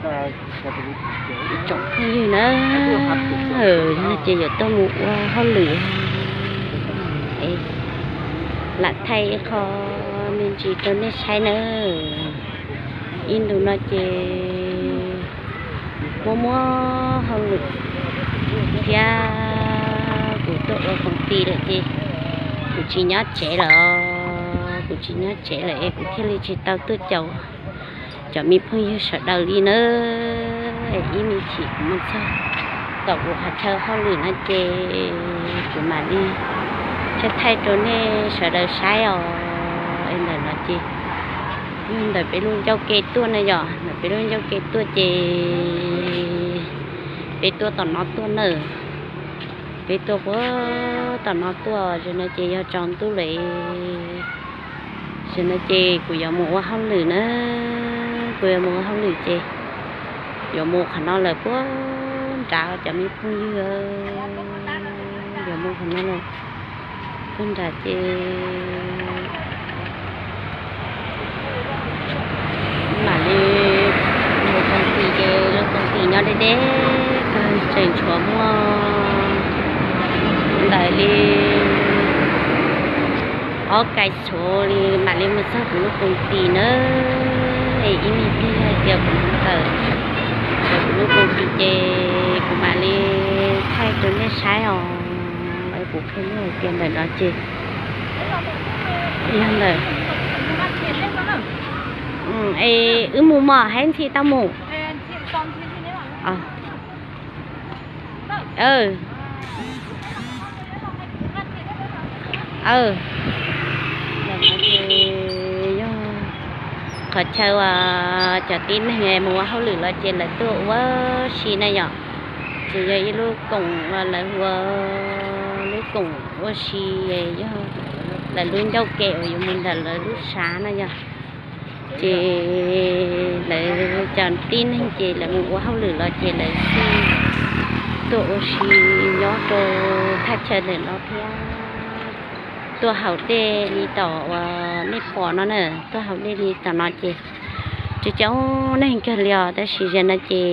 Tsoom phooj ywg na, no ces yuav tuaj mus ua hauj lwm, lam thaij ib qho me ntsis rau nej saib na. Ib ntus no ces muaj muaj hauj lwm thiab kuv tuaj ua koom ti lawm ces kuv tsis nyob tsev lawm, kuv tsis nyob tsev lawm es kuv thiaj li tsis tau tuaj caum cov me phooj ywg sawv daws li na. Ib me chim kuv mus txog tom kuv qhov chaw hauj lwm no ces kuv mam li thaij thaij rau nej sawv daws saib os. Es ntawm no ces yog ntawm peb lub ncauj ke tuaj na yom, ntawm peb lub ncauj ke tuaj ces peb tuaj tom no tuaj na. Peb tuaj puag tom no tuaj, zaum no ces yog tsaus ntuj lawm. Zaum no ces kuv yuav mus ua hauj lwm na, kuv yuav mus ua hauj lwm ces yuav mus qhov no lawm puag nrad cov me phooj ywg, yuav mus qhov no lawm puag nrad ces mam li mus koom ti ces lub koom ti nyob deb deb kawg, tseem tshuav muaj ntawm li ob kais txhuv li mam li mus txog kuv lub koom ti na. Es ib me pliag hais tias kuv mus tawm ntawm kuv lub koom ti ces kuv mam li thaij rau nej saib os. Es kuv qhia nej hais tias ntawm no ces yog ntawm, es wb mus mog, hais ntxhi tau mus. Yog qhov chaw uas cov tib neeg mus ua hauj lwm los ces lawv tuaj ua si na yom. Ces yog ib lub koom uas lawv hu ua lub koom ua si, yog lawv lub ncauj ke uas yuav mus ntawm lawv lub sav na yom. Ces lawv cov tib neeg ces lawv mus ua hauj lwm los ces lawv tuaj ua si nyob rau thaj chaw ntawm no thiab. Tuaj haus dej li tom uas nej pom no na, tuaj haus dej li tom no ces coob coob neeg kawg li os, tab sis zaum no ces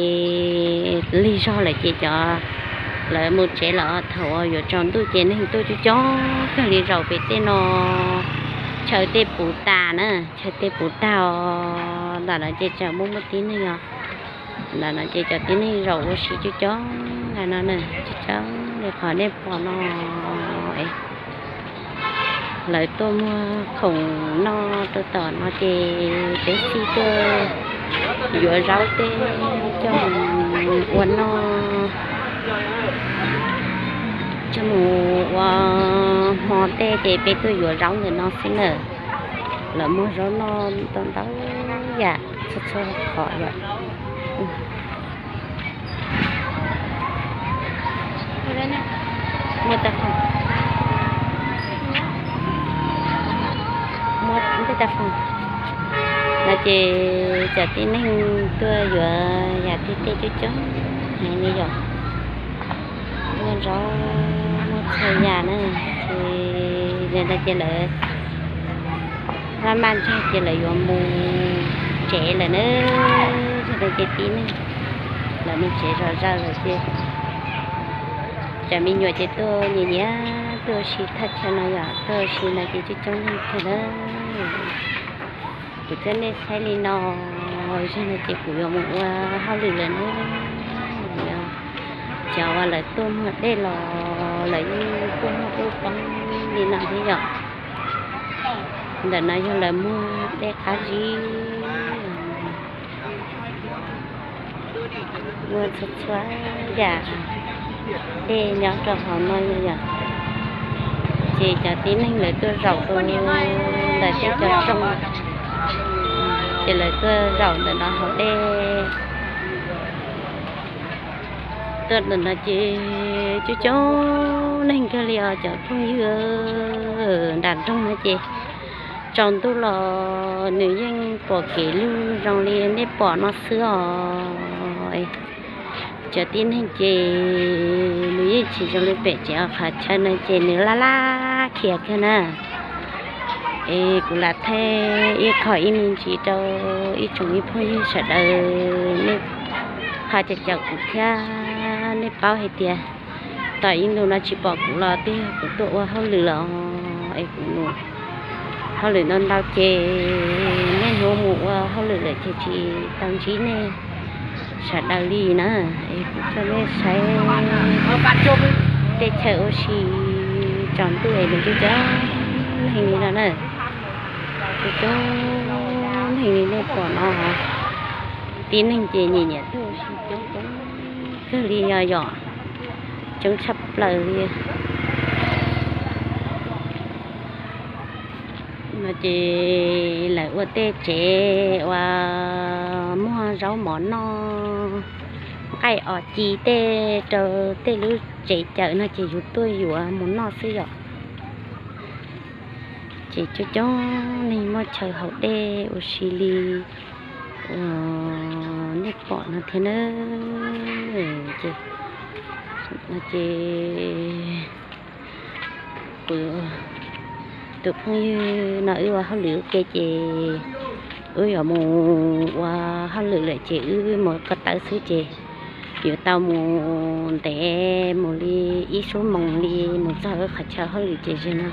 lig zog lawm ces cov lawv mus tsev lawm. Thaum uas yuav tsaus ntuj ces neeg tuaj coob coob kawg li zaum pem tej no, chaw tej puv tas na, chaw tej puv tag os. Ntawm no ces tseem muaj muaj tib neeg os. Ntawm no ces cov tib neeg zaum ua si coob coob ntawm no na, coob coob li qhov nej pom no. Lawv tuaj muag khoom noj tuaj tom no ces peb xij tuaj yuav zaub tej coj mus ua noj, coj mus ua hmo tej ces peb tuaj yuav zaub ntawm no xwb na. Lawv muag zaub noj ntau ntau yam txhua txhua qhov yom. Muaj tas foom, muaj tej tas foom no ces cov tib neeg tuaj yuav yam tej tej coob coob heev li yom. Muaj zaub muaj txhua yam na, ces zaum no ces lawv maj maj ntseg ces lawv yuav mus tsev lawm na. Zaum no ces tib neeg lawv mus tsev zom zaws lawm ces cov me nyuam ces tuaj nyiam nyiam tuaj ua si thaj chaw no yom, tuaj ua si no ces coob coob leej kawg na. Kuv coj nej saib li no, zaum no ces kuv yuav mus ua hauj lwm lawm na. Cov uas lawv tuaj muag dej los lawv yeej tuaj muag dej poob li no thiab yom. Ntawm no yog lawv muag dej qab zib, muag txhua txhua yam dej nyob rau hauv no yom. Ces cov tib neeg lawv tuaj zaum rau ntawm tej cov rooj, ces lawv tuaj zaum ntawm no haus dej. Tuaj ntawm no ces coob coob neeg kawg li os cov phooj ywg. Nram nroog no ces tsaus ntuj los nws yeej pom kev lug zoo li nej pom no xwb os. Cov tib neeg ces nws yeej tsis zoo li pem tsev os, qhov chaw no ces nws laj laj khiav kawg na. Es kuv lam thaij ib qho ib me ntsis rau ib tsoom ib phooj ywg sawv daws nej ho caum caum kuv thiab. Nej paub hais tias tom ib ntus no tsis pom kuv los twb yog kuv tuaj ua hauj lwm los es kuv mus hauj lwm ntau ntau ces niaj hnub mus ua hauj lwm lawm ces tsis tau ntsib nej sawv daws li na. Es kuv coj nej saib tej chaw ua si tsaus ntuj es nws coob coob neeg li no na. Coob coob neeg li nej pom no, tib neeg ces nyiam nyiam tuaj ua si coob coob kawg li yom, coob tshaj plaws li. No ces lawv ua tej tsev uas muag zaub mov noj, nqaij os ci tej rau tej lub tsev cawm no ces yus tuaj yuav mus noj xwb yom. Ces coob coob neeg muaj chaw haus dej ua si li nej pom no thiab na. Ces no ces kuv tus phooj ywg no wb ua hauj lwm ua ke ces wb yuav mus ua hauj lwm lawm ces wb mus ko taw xwb ces yuav tau mus ntev mus li ib xuab moos li mus txog wb qhov chaw hauj lwm ces zaum no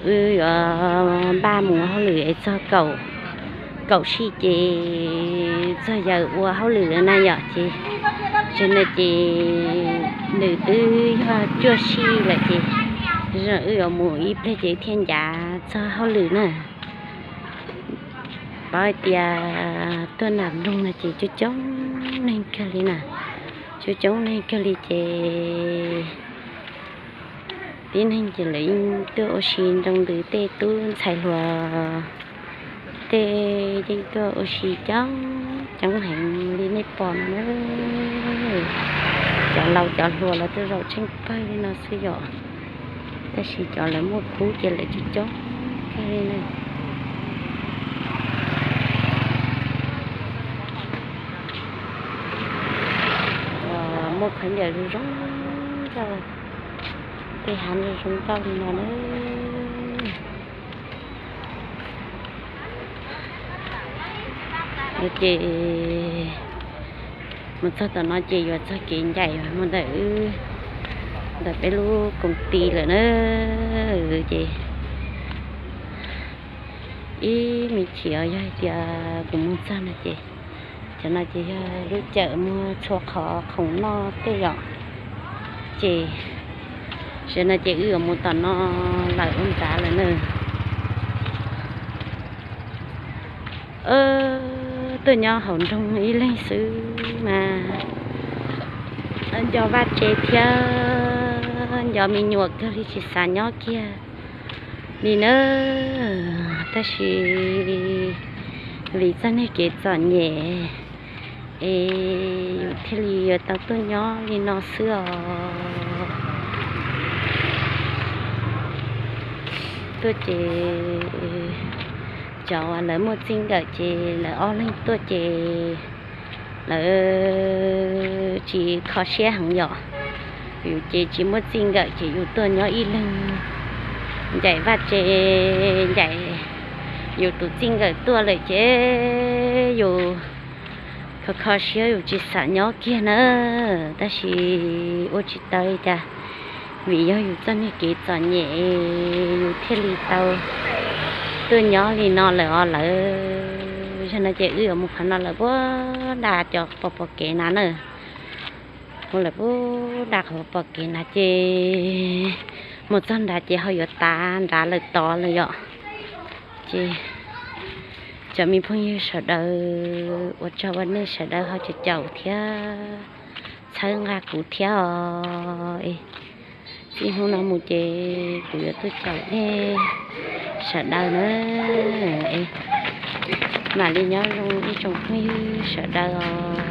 wb yuav npaj mus hauj lwm es txog kaum, kaum sij ces txog yaws ua hauj lwm lawm na yom. Ces zaum no ces nws twb yog cuaj sij lawm ces zaum no wb yuav mus ib pliag ces thiaj ncav txog hauj lwm na. Paub hais tias tuaj nram nroog no ces coob coob neeg kawg li na, coob coob neeg kawg li ces tib neeg ces lawv yeej tuaj ua si nroo ntws tej tub ntxhais hluas tej yeej tuaj ua si coob coob heev li nej pom no na. Cov laus cov hluas los tuaj zaum tsheej pawg li no xwb yom, tab sis cov lawv muaj khub ces lawv coob coob kawg li na. Muaj khaub ncaws zoo zoo nkauj, tej hav zoo zoo nkauj li no na. Ces mus txog tom no ces yuav txog kev ncaim mus ntawm wb, ntawm peb lub koom ti lawm na. Ces ib me chim yog hais tias kuv mus txog no ces cov no ces yog lub cawm muag txhua qhov khoom noj tej yom. Ces zaum no ces wb yuav mus tom no lawm ua nrad lawm na. Tuaj nyob hauv nroog ib leeg xwb mas nco vaj tse thiab nco me nyuam kawg li tsis xav nyob kiag li na. Tab sis vim txoj niag kev txom nyem es yus thiaj li yuav tau tuaj nyob li no xwb os. Tuaj ces cov uas lawv muaj txij nkawm ces lawv ob leeg tuaj ces lawv tsis kho siab heev yom. Yus ces tsis muaj txij nkawm ces yus tuaj nyob ib leeg ncaim vaj tse, ncaim yus tus txij nkawm tuaj lawm ces yus kho kho siab yus tsis xav nyob kiag na. Tab sis ua tsis tau li cas, vim yog yus txoj niag kev txom nyem yus thiaj li tau tuaj nyob li no lawm os lawv. Zaum no ces wb yuav mus qhov no lawm puag nram cov pos pom kev na na. Mus lawm puag nram qhov pom kev na ces mus txog nrad ces ho yuav tav nrad lawm tod lawm yom. Ces cov me phooj ywg sawv daws, ua tsaug ua nej sawv daws ho caum caum thiab txhawb nqa kuv thiab os. Txij hnub no mus ces kuv yuav tuaj caum nej sawv daws na. Mam li nyob zoo ib tsoom phooj ywg sawv daws os.